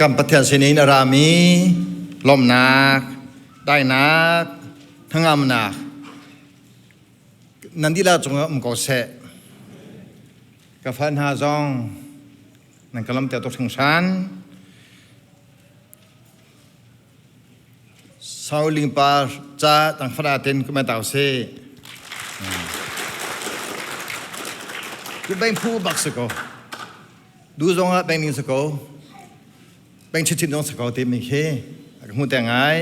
Kan Pathian sinin a rami lawmhnak, daihnak, hnangamnak nan dihlak cungah um ko seh. Ka fa hna zong nan ka lamter tuk hringhran. Sauling pa ca tang fara ten kuma tau se. Tu beng phu bak se ko. Du zong ah beng ning se ko. Beng chichin zong se ko ti mi khi ka hmu te ngai.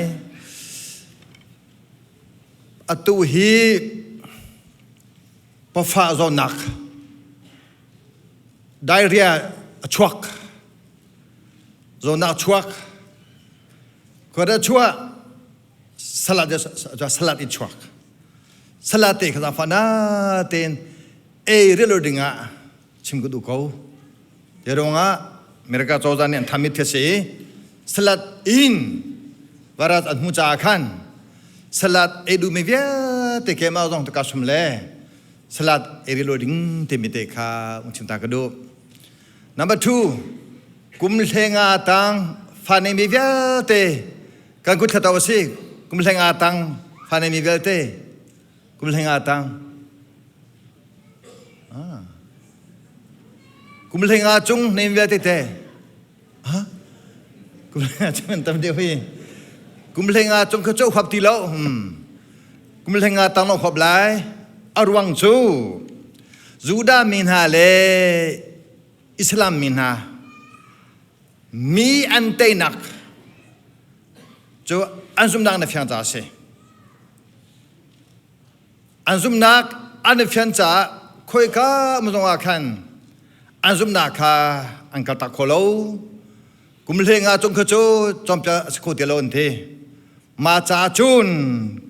Atu hi pafa zawnak diarrhea a chuak zawnak chuak khuada chuah salad salad in chuak salad te kha fa na ten ei relo dingah chim ka duh ko te ruangah America cozah nih an thamit the si salad in varat an hmu caah khan salad ei duh mi vialte ke ma zong ka sum le salad ei relo ding timi te kha ung chim ta ka duh. Number 2, kum hlenga tang fa nei mi vialte kan kut thla a si. Kum hlenga tang fa nei mi vialte kum hlenga tang ah. Kum hlenga cung nei mi vialte te ha kum hlenga cung an tam deuh hi kum hlenga cung kha cho huap ti lo kum hlenga tang lo huap lai a ruang cu Judah mi hna le Islam mi hna mi an teinak cu an zumhnak na fiang caah a si. An zumhnak an i fian caah khoika um zongah khan an zumhnak kha an kaltak kho lo. Kum hleng ah cung kha cu cawnpiak a si kho ti lo an ti. Mah caah cun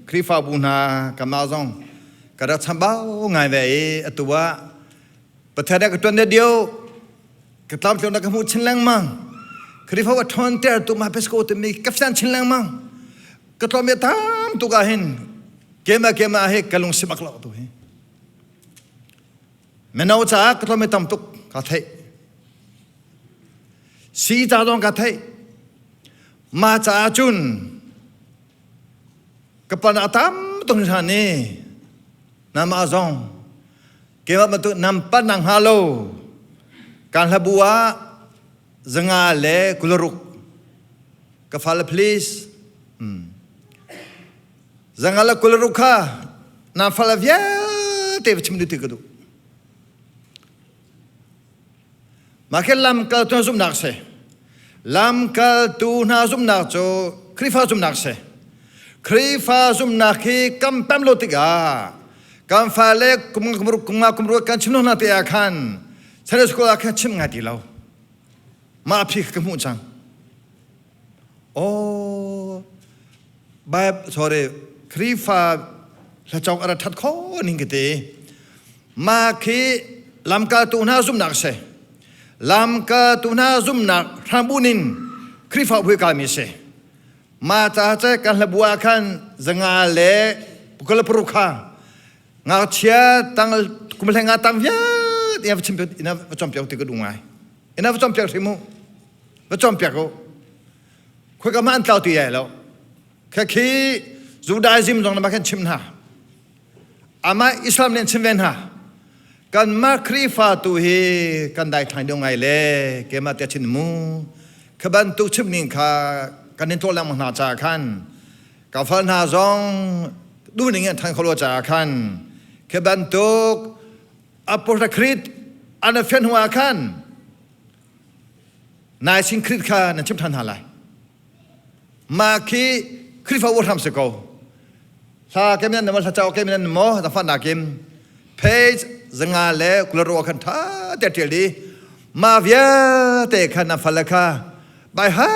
Khrihfabu hna kanmah zong ka rak chambau ngai ve i atu ah Pathian ah ka ṭuan dio ka tlamtling ka hmuh chin lengmang. Khrihfabu a ṭhawnter tu mah pesko timi ka fian chin lengmang. Ka tlawm tam tuk ah hin kema kema he ka lung si bak lo tu hi. Mino caah ka tlawm tam tuk ka theih. Si ca zong ka theih. Mah caah cun ka pan a tam tuk hna ni nama zong keimah bantuk nam pan nang hnga lo kan hlabu ah zanga le kularuk ka fale please zanga le kularuk kha na fale vialte va chim duh ti ka duh Mah khi lamkaltu hna zumhnak si. Lamkaltu hna zumhnak cu Khrihfa zumhnak si. Khrihfa zumhnak hi kan pem lo tikah kan fale kum nga kum ruk kan chim hna te ah khan Sunday school ah khan chim ngai ti lo. Mah phi ka hmuh cang. Oh, Bible sorry Khrihfa hlacawk a ra that kho ning ka ti. Mah khi lamkaltu hna zumhnak a si. Lamkaltu hna zumhnak hrambunh in Khrihfabu hi kalmi a si. Mah caah cu kan hlabu ah khan zanga le kul paruk kha ngakchia tang kum hleng ah tang vialte ina va chim ina va cawnpiak ti ka duh ngai. Ina va cawnpiak hrim u. Va cawnpiak u. Khoi ka ma an tlau ti ai lo. Kha khi Judaism zong na ma khan chim hna. Amah Islam nih an chim ve hna. Kanmah Khrihfa tu hi kan daithlang deuh ngai le keimah tiah chin mu. Kha bantuk chim ning kha kan in tuah lengmang hna caah khan ka fal hna zong duh ning in than kho lo caah khan khi bantuk Apostle Creed an fian hnu ah khan Nicene Creed kha nan chim than hna lai. Mah khi Khrihfa u hram si ko. Hla kem nan mo hla chau kem nan mo da fa na kim page zanga le kularo khan tha te tial di ma vialte khan na fal kha bai ha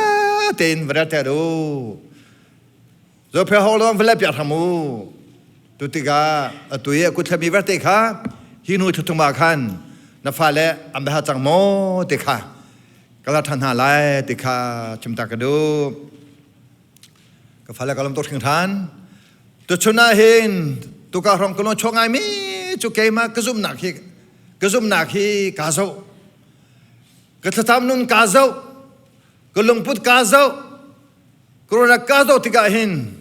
tein vara te ru zo phe ho long vle pia thamu tu tiga atui ku thlami verte kha hi nu thuthuma khan na fa le am ha chang mo te kha Ka la ṭhan hna lai ti kha chim ta ka duh. Ka fale ka lawm tuk hringhran. Tuchun ah hin tuka hrawng ka lung chuak ngaimi cu keimah ka zumhnak hi ka zumhnak hi kaa zoh. Ka thlacam nun kaa zoh. Ka lungput kaa zoh, corona kaa zoh tikah hin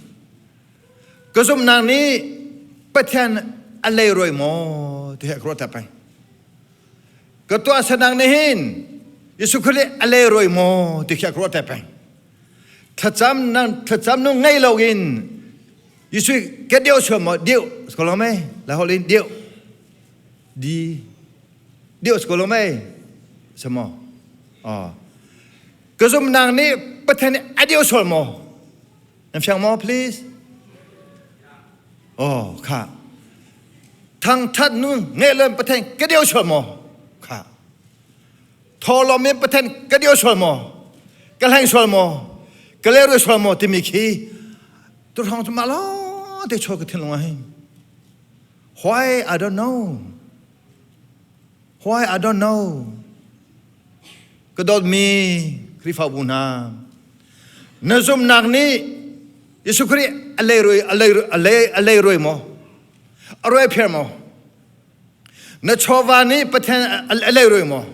ka zumhnak nih Pathian a leirawi maw ti hi ka ruah ta peng. Ka tuahsernak nih hin Jesuh Khrih a leirawi maw ti khi ka ruah ta peng. Thlacam nang thlacam nung ngei loin Jesuh ke deu suam maw deu ko lo mei la holh in deu di deu ko lo mei samo oh ka zumnak nih Pathian nih a deu sual maw nan fiang maw please oh kha thangthat nu nge len Pathian ka deu sual maw kha Thawlawm in Pathian ka dio sual maw? Ka hleng sual maw? Ka leru sual maw timi khi tu hrawng cu mah lawng te chuak ka thinlung ah hin. Why I don't know. Why I don't know. Ka dawtmi Khrihfabu hna, na zumhnak nih Jesuh Khrih a leirui a leirui a leirui maw? A ruai phiar maw? Na chawva nih Pathian a leirui maw?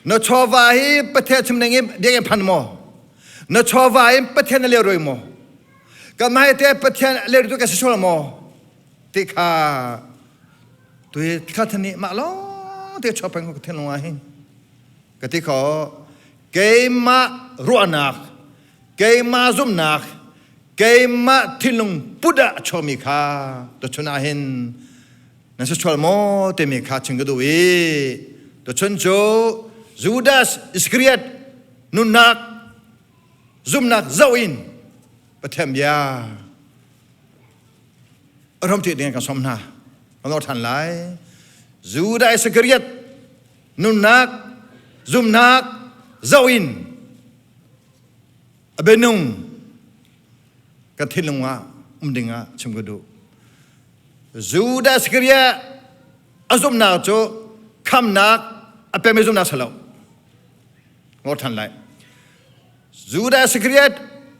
Na chawva hi Pathian chim ning in biakinn phan maw? Na chawva in Pathian a leirui maw? Kanmah hi teh Pathian a leirui tu ka si sual maw? Ti kha tui thla thani mah lawng te chuak peng ko ka thinlung ah hin ka ti kho keimah ruahnak keimah zumhnak keimah thinlung put ah a chuakmi kha tuchun ah hin nan si sual maw timi kha chim ka duh i tuchun cu Judas Iscariot nunnak zumhnak zoh in Pathian bia a ram ding kan som hna kan lor than lai Judas Iscariot nunnak zumhnak zoh in A bianung ka thinlung ah um ding ah chim ka duh. Judas Iscariot a zumhnak cu khamnak a pemi zumhnak si lo. Ngor than lai. Judas Iscariot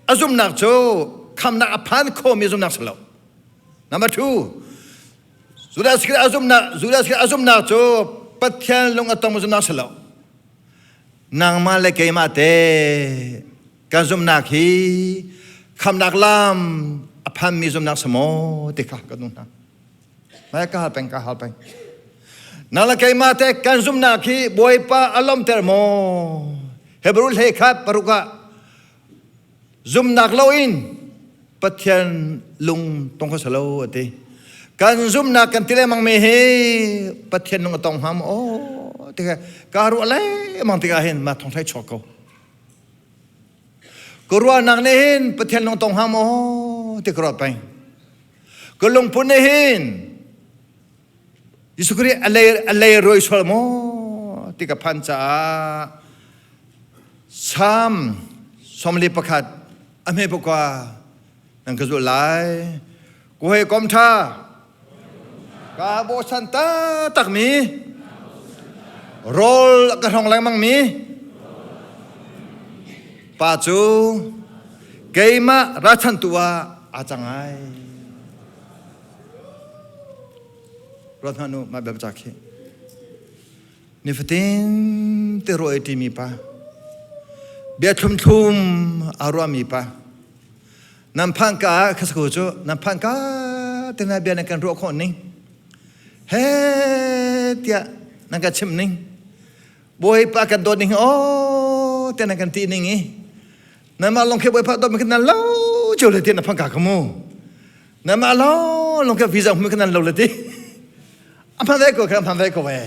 a zumhnak cu khamnak a phan khomi zumhnak si lo. Number two, Judas Iscariot a zumhnak Judas Iscariot a zumhnak cu Pathian lung a tong zumhnak si lo. Nangmah le keimah te kan zumhnak hi khamnak lam a phanmi zumhnak si maw ti kha ka duh hna. Mai ka hal peng ka hal peng. Nang le keimah te kan zumhnak hi Bawipa a lawmter maw? Hebrew hlei khat paruk ah Zumnak loin Pathian lung tong kho salo a ti. Kan zumnak kan ti lengmang mi hi Pathian lung a tong hnga maw? Aw ti ka ruah lengmang tikah hin mah thong thlai chuak ko. Ka ruahnak nih hin Pathian lung tong hnga maw ti ka ruat peng. Ka lungput nih hin Jesuh Khrih a lei a lei roi sual maw ti ka phan caah Salm 41 a hme pakua nan ka zulh lai. Ku hei kom tha ka bochan taktak mi rawl ka hrong lengmang mi pa cu keimah ralchanhtu ah aa cang ai. Ruat hmanh u mah bia khi. Nifatin te ruah i ṭimi pa, bia thlum-thlum aa ruahmi pa, nan phan ka ah khasaku cu nan phan ka te na bia nan kan ruah khawh ning he tiah nan kan chimh ning Bawipa kan dawt ning aw tiah nan kan ti ning i nanmah lawng khi Bawipa dawt mi nan lo cio le ti na phan ka ka mu nanmah lawng lawng khi visa hmu kan nan lo le ti A hman ve ko kha hman ve ko ve.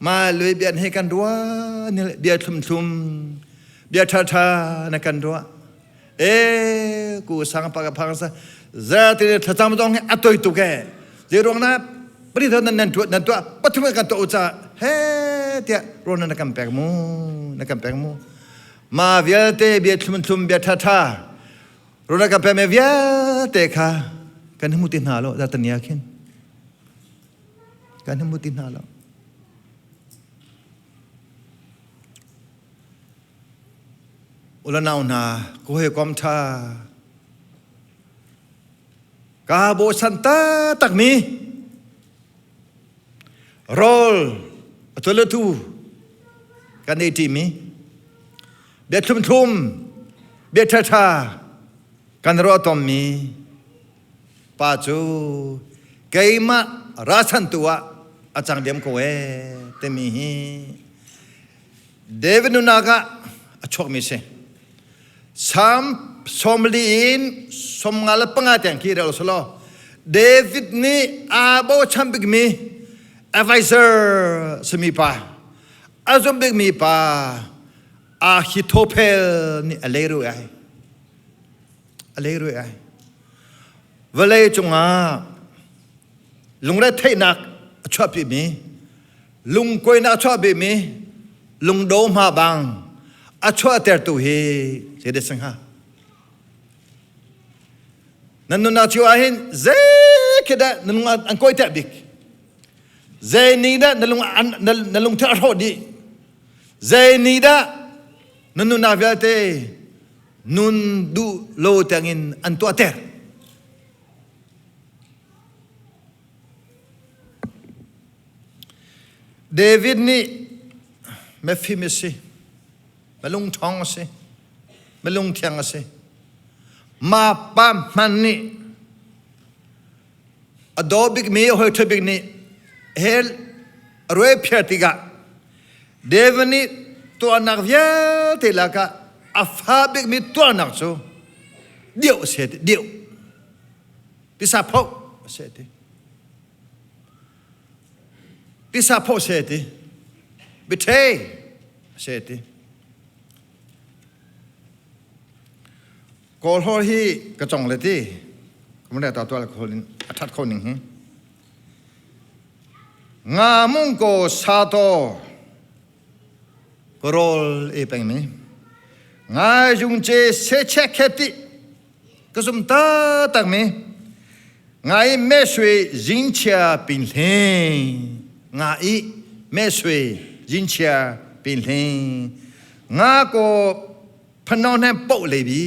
Ma lui bian he kan rua ni bia thlum thlum bia tha tha na kan rua. E ku sang pa ka phang sa za ti thlacam dong he atoi tu ke. Ze ruang na pari tho nan nan tu nan tu pathum kan to cha he tia ro na kan pek mu na kan pek mu. Ma vialte bia thlum thlum bia tha tha ro na kan pek me vialte kha kan hmu ti hna lo za tania khin. Kan hmu ti hna lo. Ulanau hna, ku he kom tha. Ka bochan taktak mi rawl a tu le tu kan ei ṭi mi. Bia thlum thlum, bia ṭha ṭha kan ruah tawnmi pa cu keimah ralchantu ah a cang diam ko ee timi hi David nunnak ah a chuakmi si. Salm 40 in 55 tiang khi rel selaw David nih aa bochan bikmi advisor simi pa a zum bikmi pa Ahithophel nih a leirui ai. A leirui ai. Vawlei cungah lungretheihnak a chuahpimi, lungkuainak a chuahpimi, lungdo hma bang a chuahtertu hi zeidah si hnga? Nan nunnak cio ah hin zei khi dah na lung an kawiter bik? Zei nih dah na lung na lungthin a hrawh dih? Zei nih dah na nunnak vialte nun duh lo tiangin an tuahter? David nih mifim a si, malungṭhawng a si, malungthiang a si. Ma pa hman nih a daw bikmi a hawi ṭha bik nih hell a ruai phiar tikah David nih tuahnak vialte lakah a fa bikmi tuahnak cu dioh a si ti dioh tisa phoh a si ti tisa phoh a si ti betray a si ti Kawl hol hi ka cong le ti ka ta tual khol in a that kho ning hi nga mung ko sa to korol e peng mi nga jung che se che khe ti ka zum ta tak mi ngai me sui jing chia pin hle nga i me sui jing chia pin hle nga ko Phanon he poh le bi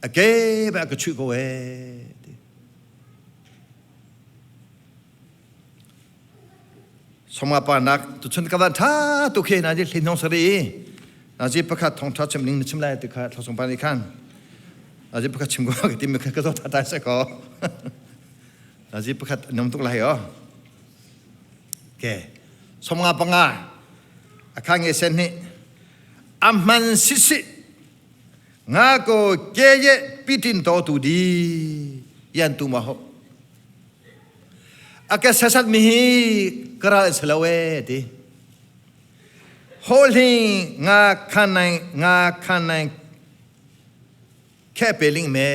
a ke ba ka chuh ko ee ti. Soma pa nak tu chun ka van tha tu khe na ji hlin hong sari na ji pakhat thong tha chim ning na chim lai ti kha thosong pa ni khan na ji pakhat chim ko ka ti mi ka zo tha tai se ko na ji pakhat nom tuk lai o ke somnga panga akha nge sen ni A hman sisi nga ko ke ye pitin to tu di yan tu ma ho a ke sasat mi hi kara salo e ti ho hling nga khan nai nga khan nai khe pe ling me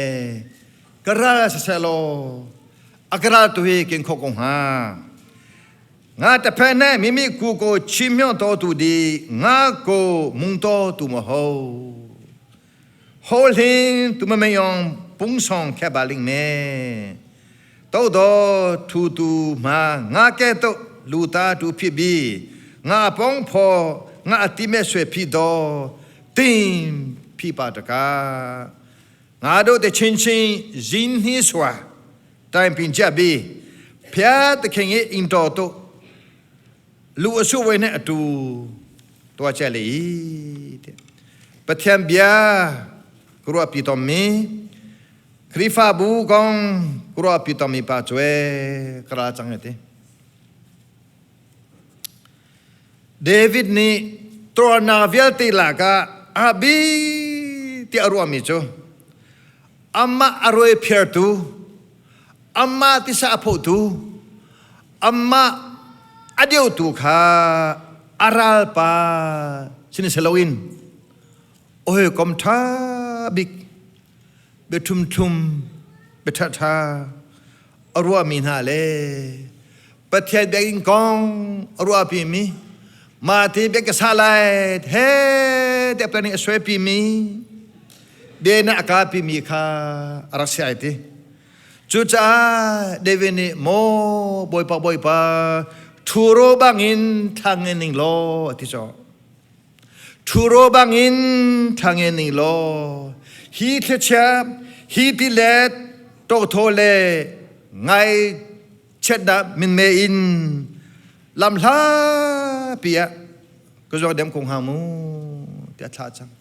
kara saselo akara tu hi kin kho ko ha nga ta phe ne mi mi ku ko chimyo to tu di nga ko mung to tu mo ho ho hling tu ma me yong pung song khe ba ling me to do thu tu ma nga ke to lu ta tu phi bi nga pong pho nga ati me swe phi do tim phi pa ta ka nga do te chin chin zin hi swa time pin chia bi phia te kheng i ing to tu lu asu wei ne atu to che le i Pathian bia kurua pi tom mi Khrihfabu kong kurua pi tom mi pa chue kara chang ti David nih tuarnak vialte lakah a bi ti a ruahmi cu amah a ruai phiartu, amah tisa a phohtu, amah a deutu kha a ralpa sin si loin hawikom ṭha bik bia ṭhumṭhum bia ṭhaṭha a ruahmi hna le Pathian biakinn kong a ruahpimi mah ti biak ka sa lai he tiah plan nih a suaipimi bia na a kapimi kha a rak si ai ti. Cucaah David nih maw Bawipa Bawipa ṭhuro bangin thlang in ning law a ti cawh. Ṭhuro bangin thlang in ning law hi thlichia hi tilet ṭothaw le ngai chiatnak minmei in lamhla pi ah ka zuang dem ko hnga mu. Ti a thlah cang.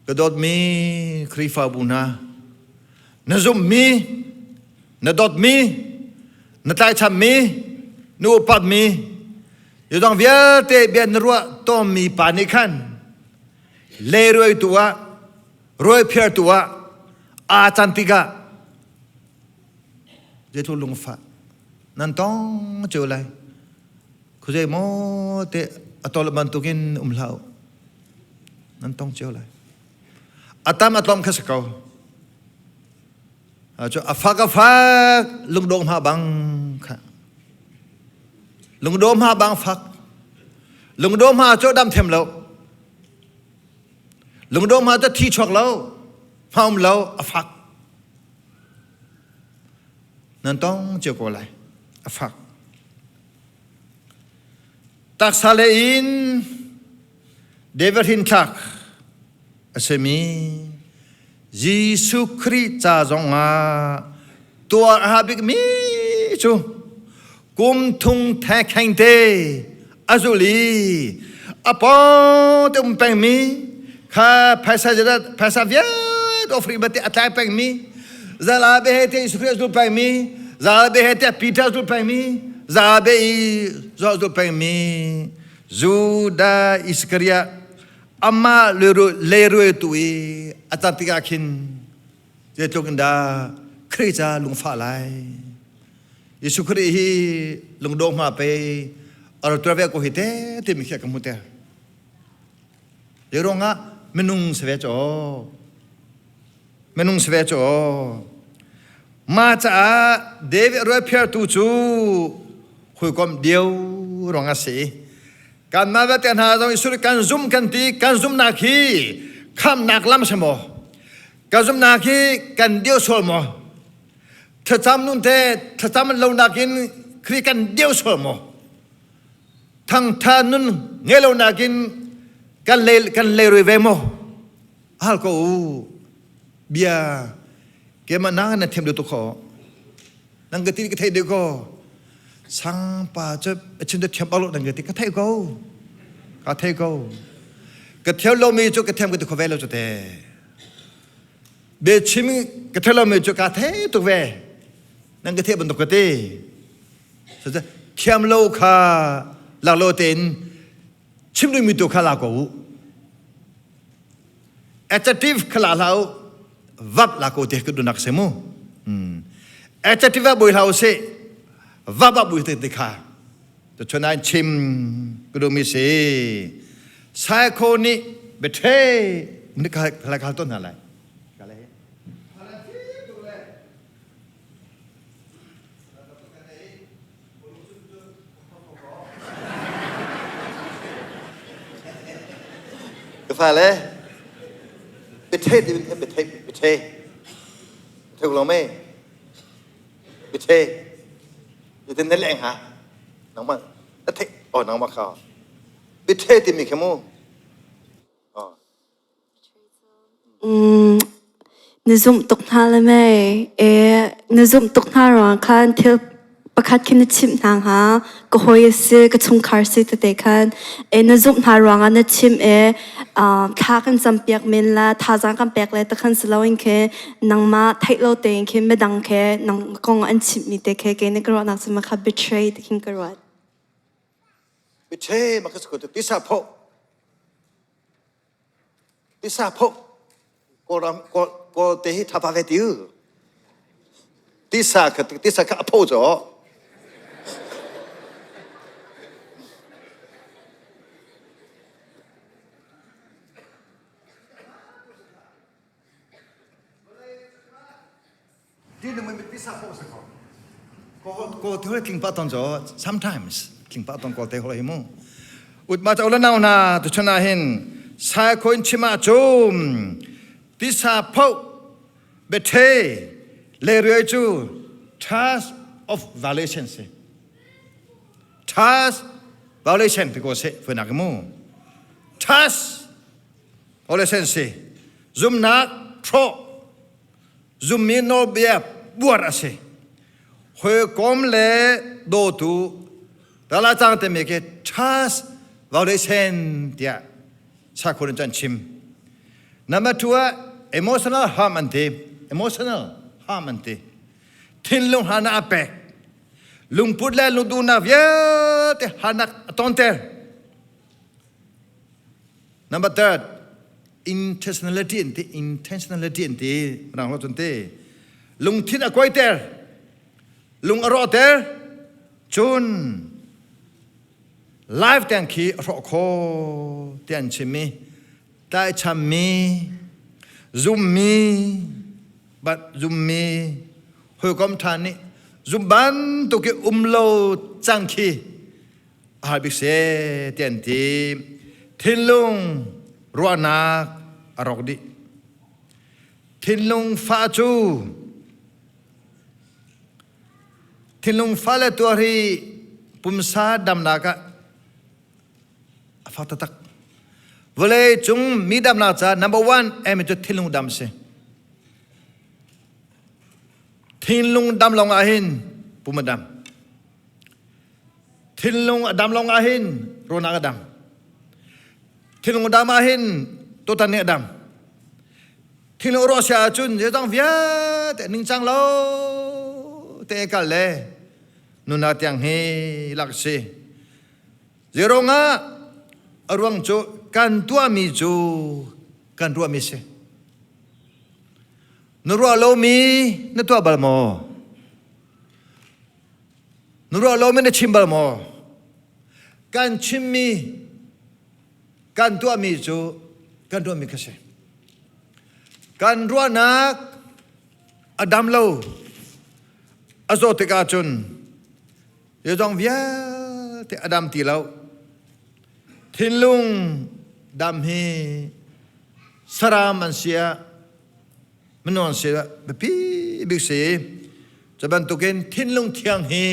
Ka dawtmi Khrihfabu hna, na zumhmi, na dawtmi, na tlaichammi, na upatmi, zeidang vialte bia na ruah tawnmi pa nih khan leirawitu ah, rawiphiartu ah aa can tikah zeitluk lungfah nan tong cio lai. Khuazei maw te a tol bantukin um hlah u. Nan tong cio lai. A tam a tlawm kha si ko. Cu a fak a fak lungdong hma bang kha. Lungdong hma bang fak. Lungdong hma cu dam them lo. Lungdong hma cu thi chuak lo. Hma um lo a fak. Nan tong cio ko lai. A fak. Taksa le in David hrinthlak a simi Jesuh Khrih ca zongah tuar a ha bikmi cu kum thung theng te a zul i a pawng te um pengmi kha phaisa phaisa vialte offering bate a tlai pengmi zala be he te Jesuh Khrih a zul pengmi zala be he te Peter zul pengmi zala be i zul pengmi Judah Iskariot amah leirui tu i a tar tikah khin zeitluk in dah Khrih ca lungfah lai Jesuh Khrih hi lungdong hma pe a rak ve ko hi te timi khi ka hmu ter. Zei ruangah minung si ve caw. Minung si ve caw. Ma caah David rualphiartu cu hawikom dio ruang a si. Kan mah vialte hna zong Jesuh kan zum kan ti kan zumnak hi khamnak lam si maw? Kan zumnak hi kan dio sual maw? Thlacam nun te thlacam lo nakin Khrih kan deu sual maw? Thangtha nun ngei lo nakin kan le kan leirui ve maw? Hal ko u. Bia keimah na na thiam deuh tuk kho. Nang ka ti ka thei deuh ko. Sang pa cu chin te thiam bak lo nang ka ti ka thei ko. Ka thei ko. Ka thiam lomi cu ka thiam ka ti kho ve lo cu te. Biachim ka thei lomi cu kaa thei tuk ve. Nan ka theih bantuk ka ti. Thiam lo kha lak lo tein chim dingmi tu kha la ko u. Adjective kha la hlah u. Vap la ko te ka dunak se mu. Adjective ah bui hlah u sih. Vap ah bui te te kha. Tuchun ah chim ka duhmi si. Saikho nih betray ni ka ka ton hna lai. Ka fale betray ti betray betray theu lo me betray Zeitin na leng ha? Nangmah na theih oh nangmah kha. Biathe timi khi mu. Oh. Na zumh tuk hna le mei. E, na zumh tuk hna ruang khan thil pakhat khi na chimh hna hnga. Ka hawi a si, ka chungkhar si tete khan. E, na zumh hna ruangah na chimh e, thla kan campiak men la, thazaang kan pek le takhan si loin khi nangmah theih lo tein khin midang khe nang kong an chimhmi te khe kei nih ka ruahnak cu makha betray ti khin ka ruat. Betray ma ka ko tisa pho tisa pho kawlram kawl te hi thapa ve tiu tisa kha tisa kha a pho cho Sometimes tlingpa ton kawl te hol hi mu utma cha ulanau na tu chana hin sai khoin chima chum tisa pho bethe le rui chu task of violation se task violation ti ko se funak mu task Ole si zumnak hrawh zummi nawlbia buar a si hawikom le dawtu tala cang timi khi trust Vauleisen tiah sakhua in cun chim. Number 2 ah emotional harm an ti. Emotional harm an ti. Thinlung harnak a pek. Lungput le lungduhnak vialte harnak a tonter. Number third, intentionality an ti. Intentionality an ti. Rang lo cun ti. Lungthin a kuaiter. Lung a rawhter. Cun live tiang khi a hrawh kho ti an chim i tlaihchammi zummi bat zummi hawikom ṭha nih zum bantuk i um lo cang khi a har bik se ti an ti. Thinlung ruahnak a rawk dih. Thinlung fah cu Thinlung fale tuar hi pumsa damnak ah a fak taktak. Vawlei cung mi damnak ca number one emi cu thinlung dam si. Thinlung dam lawng ah hin pum a dam. Thinlung a dam lawng ah hin rawnak a dam. Thinlung a dam ah hin tutan nih a dam. Thinlung ruah sia ahcun zeizong vialte ningcang lo te kal le nuna tiang hi lak si. Zeirong ah a ruang cu kan tuahmi cu kan ruahmi si. Na ruah lomi na tuah bal maw? Na ruah lomi na chim bal maw? Kan chimmi kan tuahmi cu kan ruahmi kha si. Kan ruahnak a dam lo, a zawt tikah cun zeizong vialte a dam ti lo. Thinlung dam hi saram an si ah, minung an si ah biapi bik si. Cu bantukin thinlung thiang hi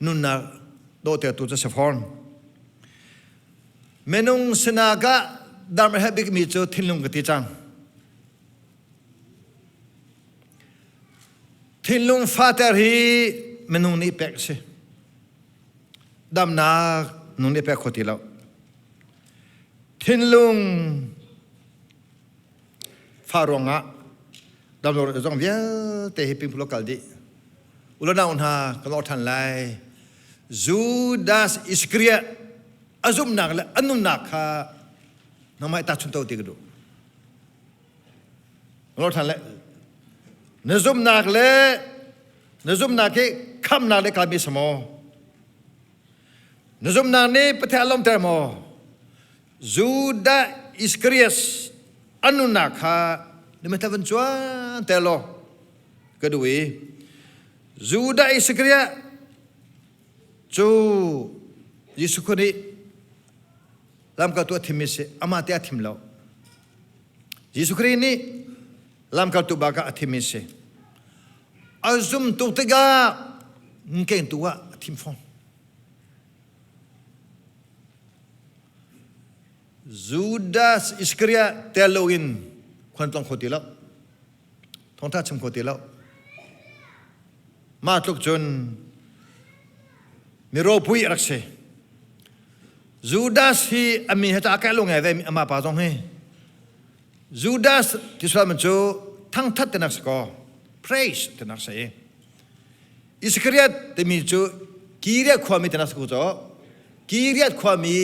nunnak dawhtertu cu si fawn. Minung sinak ah dam a herh bikmi cu thinlung ka ti cang. Thinlung fater hi minung nih pek a si. Damnak nung nih pek kho ti lo. Thinlung fa ruangah damlo zong vialte hi pingphulo kal dih. Ulanau hna ka lawh ṭhan lai. Judas Iskariot a zumhnak le a nunnak kha nangmah i tahchunh to ti ka duh. Lawh ṭhan le na zumhnak le na zumhnak hi khamnak le kalmi si maw? Na zumhnak nih Pathian a lawmter maw? Judas Iskariot a nunnak kha na mitthla van cuan te law ka duh i Judah Iskariot cu Jesuh Khrih nih lamkaltu a thimmi si amah te a thim lo. Jesuh Khrih nih lamkaltu bak ah a thimmi si. A zum tuk tikah kengtu ah a thim fawn. Judas Iskariot tel loin khuan tlong kho ti lo. Thawngtha chim kho ti lo. Mah tluk cun mi ropui a rak si. Judas hi a mi he ta kai lo ngai ve ama pa zong hi. Judas ti sual man cu thangthat tinak si ko. Praise tinak si. Iskariot timi cu Kiriath khuami tinak si ko cu. Kiriath khuami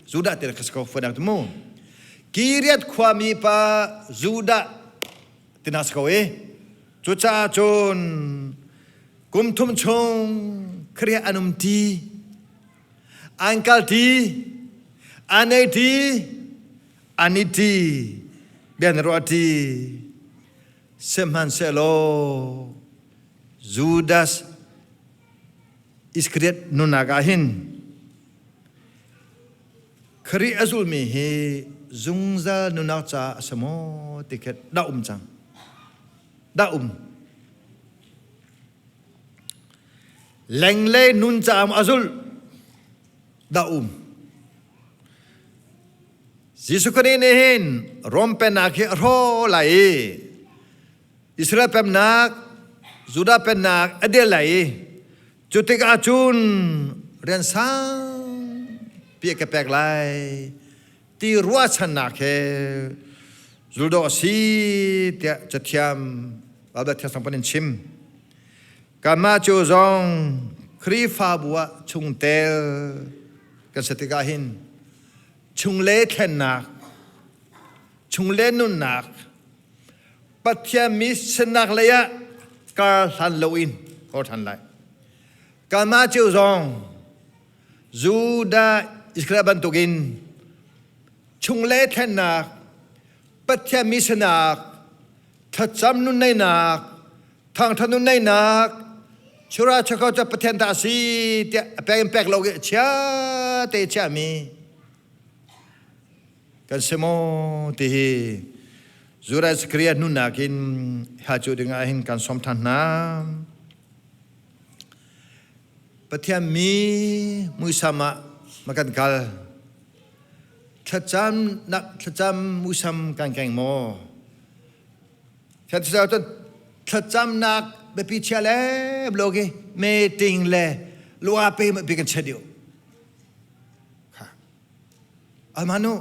Judah tinak si ko fuanak tu mu. Kiriath khuami pa Judah tinak si ko i. Cucaah cun kum thum chung Khrih an um ti, an kal ti, an ei ti, an i ti, bia an ruah ti. Sihmanhsehlaw Judas Iskariot nunnak ah hin Khrih a zulmi hi zungzal nunnak caah a si maw ti khi dah um cang. Dah um. Lenglei nun caah a zulh dah um. Jesuh Khrih nih hin Rom pennak hi a hrawh lai i Israel pennak, Judah pennak a del lai i cu tikah cun rian sang pi ka pek lai ti ruahchannak he zuldo a si tiah cathiam Bible thiang pan in chim. Kanmah cu zong Khrihfabu ah chungtel kan si tikah hin chungle thlennak, chungle nunnak, Pathian mi sinak lei ah kar hlan loin kor ṭhan lai. Kanmah cio zong Judah Israel bantukin chungle thlennak, Pathian mi sinak, thlacam nunneinak, thangṭhat nunneinak, chura chakau ca Pathian ta si tiah a pek in pek lo i chia te chiami kan si maw ti hi Judah Zakaria nunnak in ha cu ding ah hin kan som than hna. Pathian mi muisam ah ma kan kal. Thlacam nak thlacam muisam kan keng maw? Thlacam thlacamnak biapi chia le blogi meeting le lua pe ma bi kan chia diu. Almanu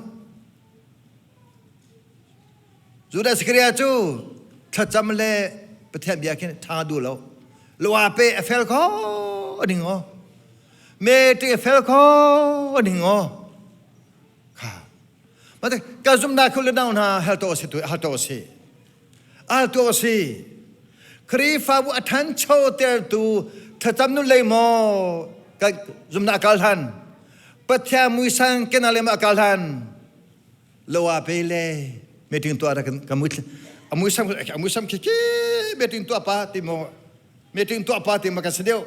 Judas Iscariot cu thlacam le Pathian bia khin ṭha duh lo. Lua pe a fel kho ding aw. Me ṭi a fel kho ding aw. Kha. Mate ka zumnak khul le nau hna hal to si tu hal to si. Al to si. Khrihfabu a ṭhancho tertu thlacam nu lei maw ka zumnak kal hlan. Pathian muisang kenale ma kal hlan. Lo ah pe le meeting tuah ra kan mui a muisam a muisam khi khi meeting tuah pa ti mo meeting tuah pa ti ma kan si deuh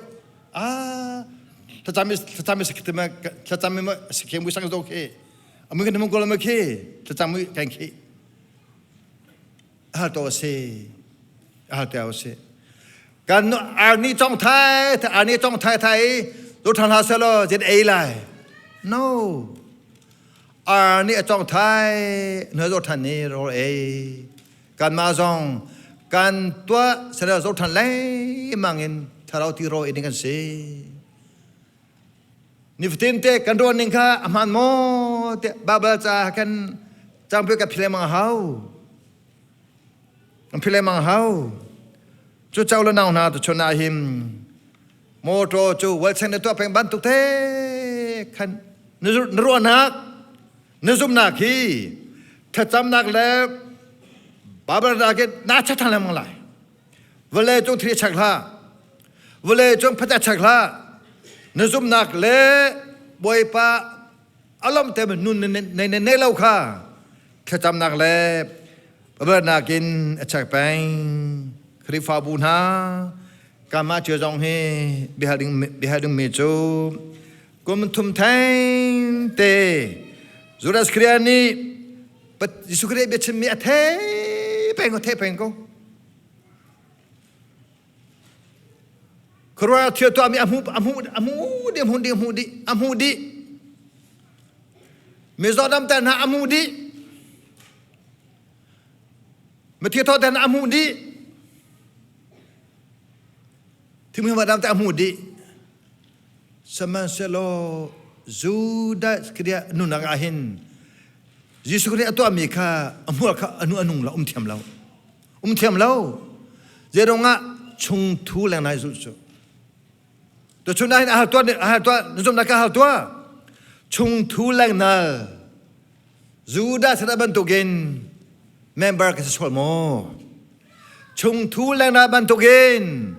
ah thlacam thlacam si ma thlacam ma si khi muisang zo khi amui kan mong ko ma khi thlacam mui kan khi hal to si hal te si kan arni chong thai arni chong thai thai tu than ha selo jet ei lai no Ar nih a cawng thai na zo than ni rawl ei kan mah zong kan tuah sara zo than lengmang in thlarau ti rawl ei ding kan si nifatin te kan ruan ning kha a hmaan maw te Bible ca kan cangpi ka phile mang hau kan phile mang hau cu chau le nau hna tu chun ah him Motor cu walcheng na tuah peng bantuk te khan na ruahnak na zumhnak hi thlacamnak le Bible ke na chak thang lengmang lai. Vawlei cung thil chak hlah. Vawlei cung phat chak hlah. Na zumhnak le Bawipa alom te nun ne ne lo kha thlacamnak le Bible in a chak peng. Khrihfabu hna Kanmah cio zong hi biahal ding biahal dingmi cu kum thum theng te Judas Iscariot nih Jesuh Khrih biachimmi a thei peng ko thei peng ko. Khuaruahhar thil tuahmi a hmu a hmu a hmu dih a hmu dih a hmu dih a hmu dih. Mizaw damter hna a hmu dih. Mithi thawhter hna a hmu dih. Thimhim adam te a hmuh dih. Sihmanhsehlaw Judas Iscariot nunak ah hin Jesuh Khrih a tuahmi kha a hmual kha anu anung lo um thiam lo. Um thiam lo. Zeirungah chungthu lengnai zulh cu. Tuchun ah hin a hal tuah a hal tuah na zumnak ka hal tuah. Chungthu lengnal Judas bantukin member ka si sual maw? Chungthu lengna bantukin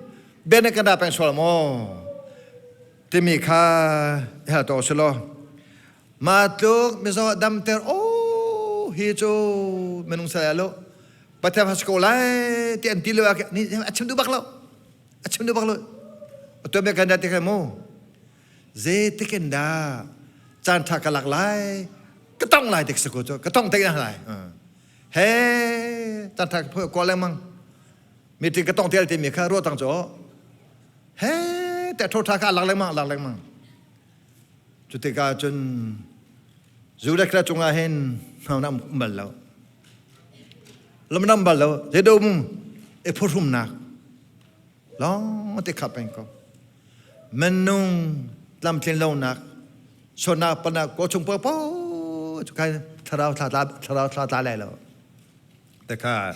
ben ka da peng sual maw? Timi kha hal to si law. Ma tluk mizaw damter oh hi cu minung sal lo Pathian has ko lai ti an ti lo ni a chim duh bak lo a chim duh bak lo to me kan da ti kha mu Zeitik in dah caan ṭha ka lak lai ka tong lai tik sako cu ka tong te lai he caan ṭha ka kawl lengmang meeting ka tong tel timi kha ruah tang cu he te tho ṭha kha lak lengmang lak lengmang cu tikah cun Judah kra cungah hin hna um bal lo lam bal lo zeidom e phuhrumnak lawng te kha peng ko minung tlamtlin lonak. Sona pana ko chung po po chu kai thlarau thla tla thlarau thla tla lai lo. Te kha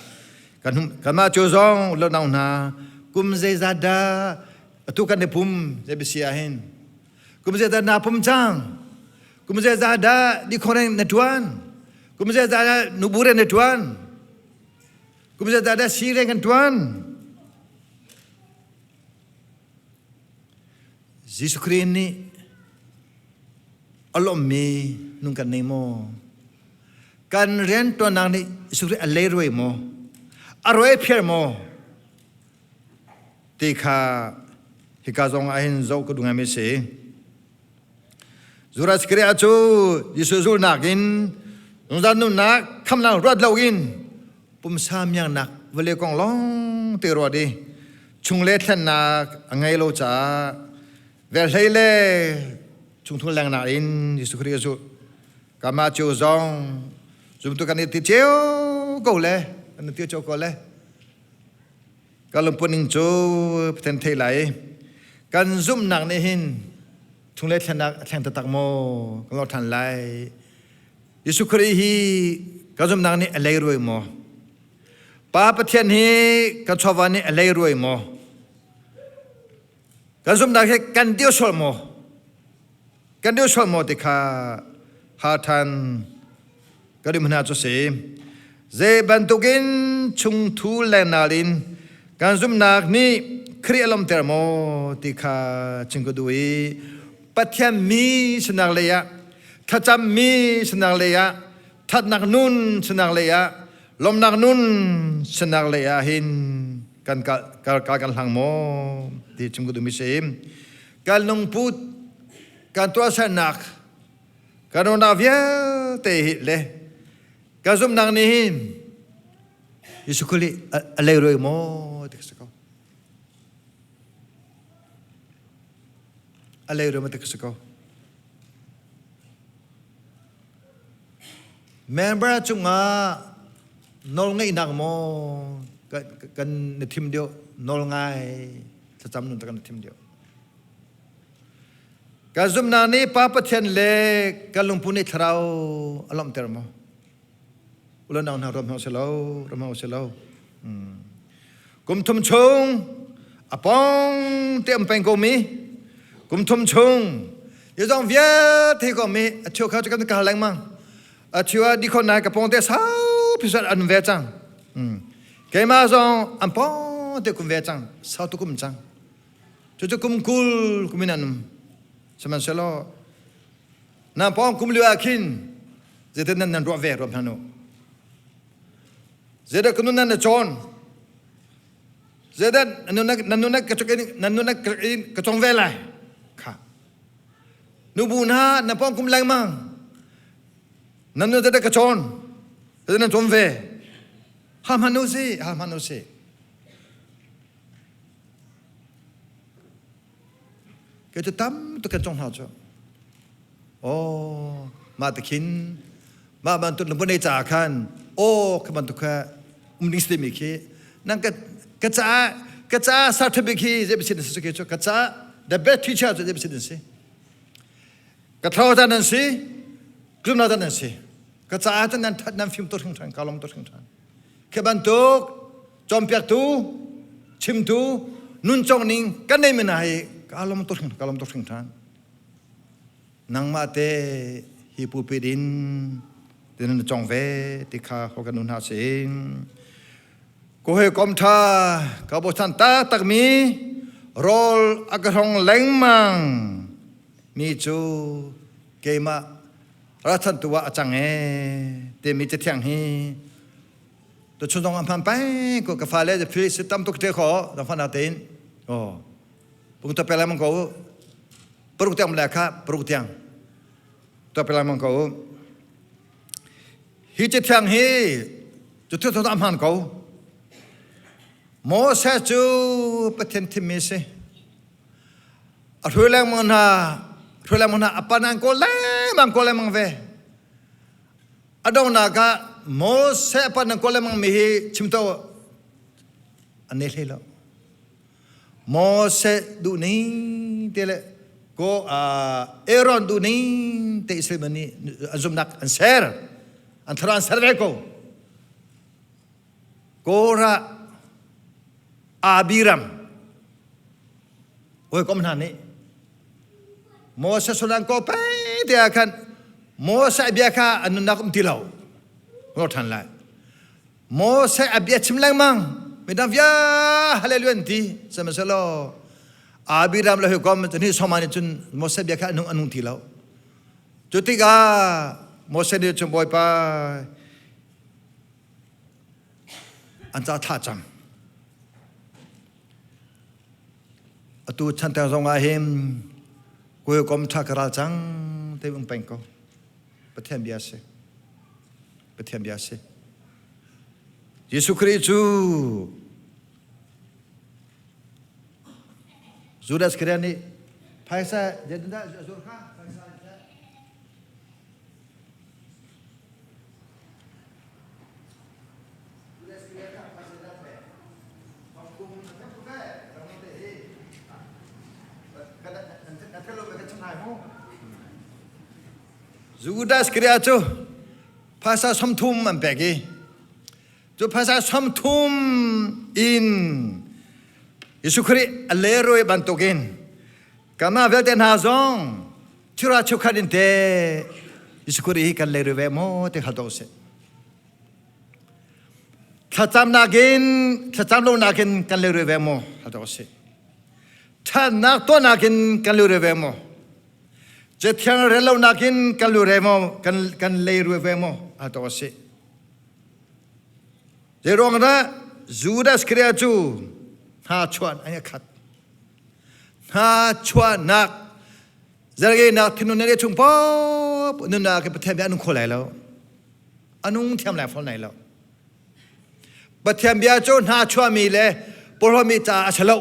kan kan ma chu zong lo nau hna kum zeizat dah atu kan i pum zei si ah hin kum zeizat na pum cang kum zeizat dah di khoreng na tuan kum zeizat dah nubure na tuan kum zeizat dah sire kan tuan Jesuh Khrih nih a lawmmi nung kan nei maw? Kan rianṭuannak nih Jesuh Khrih a leirawi maw? A rawi phiar maw? Ti kha hika zong ah hin zoh ka duh ngaimi si. Judas Iscariot cu Jesuh zulhnak in zungzal nunnak khamnak ruat loin pumsa miangnak vawlei kong lawng te ruat i chungle thlennak a ngei lo caah velhlei le chungthul lengnak in Jesuh Khrih a zulh. Kamah cu zong zumtu kan i ti cio ko le kan i ti cio ko le Ka lungput ning cu Pathian thei lai. Kan zumhnak nih hin chunglei thlennak a thleng taktak maw kan lor ṭhan lai. Jesuh Khrih hi kan zumhnak nih a leirawi maw? Pa Pathian hi kan chawva nih a leirawi maw? Kan zumhnak hi kan dir sual maw? Kan dir sual maw ti kha ha ṭhan kan um hna cu si. Zei bantukin chungthu lengnal in kan zumhnak nih Khrih a lawmter maw ti kha chim ka duh i Pathian mi sinak lei ah thlacam mi sinak lei ah thatnak nun sinak lei ah lawmnak nun sinak lei ah hin kan kal kan hlang maw ti chim ka duh mi si. Kan lungput kan tuahsernak kan ruahnak vialte hi le kan zumhnak nih hin Jesuh Khrih a leirawi maw ti ka si ko. A leirawi maw ti ka si ko. Member cungah nawlngeihnak maw kan na thim deuh nawl ngai thlacam nun kan na thim deuh. Kan zumhnak nih Pa Pathian le kan lungput nih thlarau a lawmhter maw? Ulanang hna ram hna si lo, ram hna si lo. Kum thum chung a pong te um peng ko mi kum thum chung ye zong vialte ko mi a thio kha chu kan ka lengmang a thio a di khon nai ka pong te sau phi an ve cang keimah zong an pong te kum ve cang sau tu kum cang Cucu kum 20 kum in an um. Sihmanhsehlaw na pawng kum lio ah khin zeitin nan nan ruah ve ruam hna nu. Zeidah ka nun nan na cawn? Zeidah nan nunak ka nan nunak ka cong ve lai? Kha. Nubu hna na pawng kum lengmang. Nan nun zeidah ka cawn? Zeidah nan cawn ve? Ha hman u si, ha hman u si. Kei cu tam tuk kan cong hna cu. Oh, mah te khin mah bantuk na vunei caah khan aw kha bantuk kha um ding si mi khi nang ka ka caah ka caah certificate khi zei sin si khi cu ka caah the best teacher cu zei sin si ka thlo ta nan si klumna ta nan si ka caah cun nan that nan fim to hring than ka lom to hring than khi bantuk Cawnpiaktu, chimtu, nuncong ning kan nei mina hi ka lom tuk ka lom tuk hringhran. Nangmah te hi pulpit in tin na cong ve ti kha ho kan nun ha sin. Ko he kom tha ka bochan ta tak mi rawl a ka hrong lengmang mi cu keimah ralchantu ah a cang e timi cathiang hi Tu chun zong an peng ko ka fale the phi si tam tuk te kho dang fa tein oh pung to pelam ko paruk tiang le kha paruk tiang to pelam ko hi che thiang hi chu thu thu am han ko Moses cu Pathian thimmi si a hruai lengmang hna hruai lengmang hna a panan ko lengmang ko lengmang ve A donghnak ah Moses pa nan kawl lengmang mi hi chim to an nei hlei lo. Moses duh ning te le Ko Aaron duh ning te Israel nih an zumhnak an ser. An thlarau an ser ve ko. Korah Abiram hawikom hna nih Moses sulan ko pe te ah khan Moses bia kha an nunnak um ti lo. Ngor ṭhan lai. Moses a bia chim lengmang midang via hallelujah an ti sihmanhsehlaw Abiram le hawikom ni soma nih cun Moses bia kha anung anung ti lo. Cu tikah Moses nih cun Bawipa an ca thla cam. Atu chan zong ah hin hawikom ṭha ka ral cang te um peng ko. Pathian bia si. Pathian bia si. Jesuh Khrih cu Judas Iscariot nih phaisa zeitindah a zuar kha phaisa Judas Iscariot cu phaisa 30 an pek i cu phaisa 30 in Jesuh Khrih a leruai bantukin kanmah vialte hna zong thira cheukhat in te Jesuh Khrih hi kan leruai ve maw ti hal to usih. Thlacamnak in thlacam lonak in kan leruai ve maw hal to usih. Ṭhatnak tuahnak in kan leruai ve maw? Cathiang rel lonak in kan leruai maw kan kan leruai ve maw hal to usih. Zeiruang dah Judas Iscariot cu hna chuan an i khat. Hna chuahnak zargenak thinlung na chung pop nunnak hi Pathian bia anung kho lai lo. Anung thiam lai fawn lai lo. Pathian bia cu hna chuahmi le porhlawmi caah a si lo.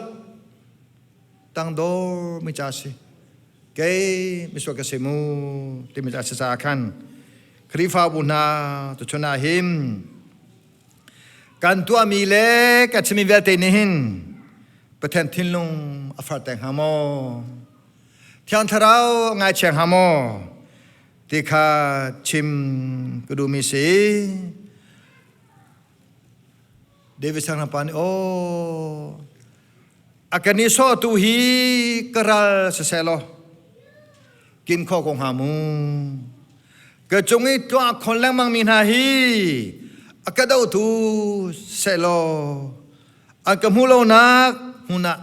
Tangdor mi ca si. Kei misual ka si mu timi ca si caah khan Khrihfabu hna tuchun ah hin kan tuahmi le kan chimmi vialte nih hin Pathian thinlung a far teng hnga maw? Thiang Thlarau ngaichia hnga maw? Ti kha chim ka duhmi si. David sang pa nih aw a kan i sawhtu hi ka ral siseh law kin kho ko hnga mu ka cung i tuah khon lengmang mi hna hi a ka dotu seh law an ka hmu lonak hmun ah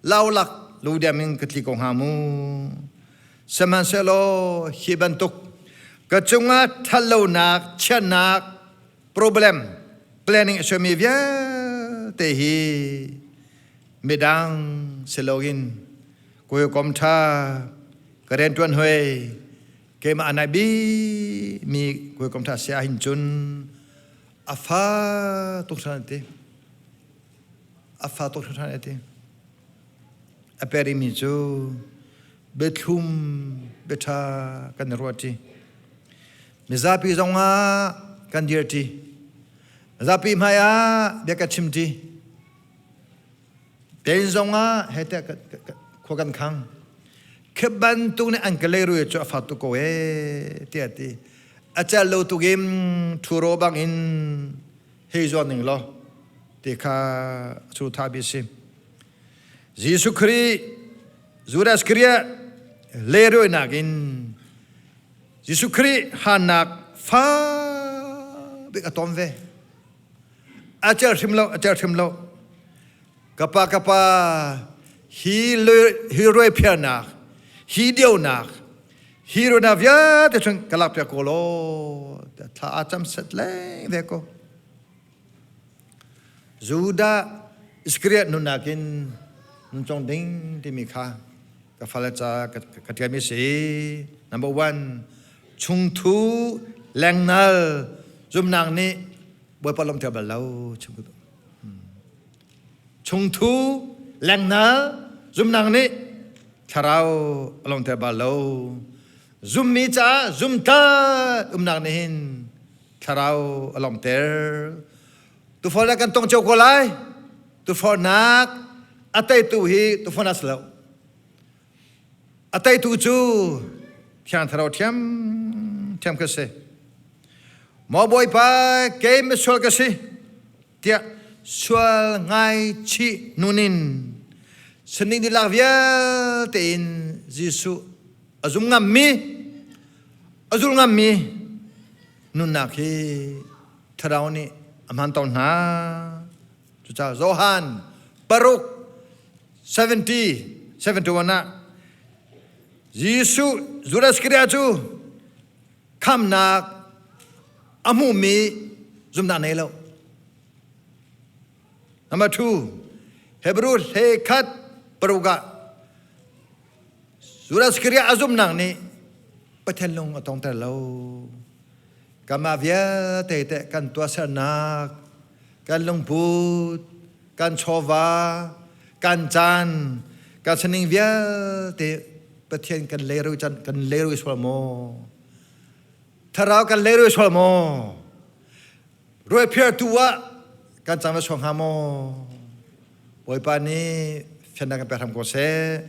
laulak ludiam in ka tli ko hnga mu sihmanhsehlaw hi bantuk ka cungah thatlonak chiatnak problem planning a suami vialte hi midang si loin hawikom ṭha ka rianṭuan hoi keimah a nai bikmi hawikom ṭha si ahhin cun a fa tuk hran ti a fa tuk hran ti a perimi cu biathlum biaṭha kan i ruahṭi. Mizapi zongah kan dirṭi. Mizapi hmai ah bia ka chimṭi. Tein zongah he tiah khua kan khang. Khi bantuk nih an ka leirui cu a fa tuk ko ee tiah ti. A cel lo tuk in ṭhuro bangin hei zuan ning law ti kha cu tha bi si. Jesuh Khrih Judas Khrih leruainak in Jesuh Khrih hannak fa bik a tom ve. A cer hrim lo, a cer hrim lo. Kapa kapa hi hi ruai phiarnak, hi dionak, hi rona vialte chung ka lak piak ko law thla a cam set leng ve ko. Judah Iskariot nunnak in nuncong ding timi kha ka fale ca ka ṭialmi si. Number one, chungthu lengnal zumnak nih Bawipa lawmhter bal lo. Chungthu lengnal zumnak nih thlarau a lawmhter bal lo. Zummi caah zumtlat umnak nih hin thlarau a lawmhter. Tufornak kan tong cio ko lai. Tufornak a teitu hi tufornak si lo. A teitu cu Thiang Thlarau ṭhiamṭhiam ka si. Maw Bawipa, kei misual ka si, tiah sual ngaichih nun in sining dihlak vialte in Jesuh a zum ngammi, a zul ngammi nunnak hi Thlarau nih a hman tawn hna. Cucaah Johan paruk 70 71 ah Jesuh Judas Iscariot cu khamnak a hmumi zumnak nei lo. Number 2 Hebrew hle khat paruk ah Judas Iscariot a zumnak nih Pathian lung a tongter lo. Kanmah vialte teh kan tuahsernak, kan lungput, kan chawva, kan caan, kan sining vialte Pathian kan leirui can kan leirui sual maw? Thlarau kan leirui sual maw? Ruaiphiartu ah kan cang va sual hnga maw? Bawipa nih fiannak kan pek hram ko seh.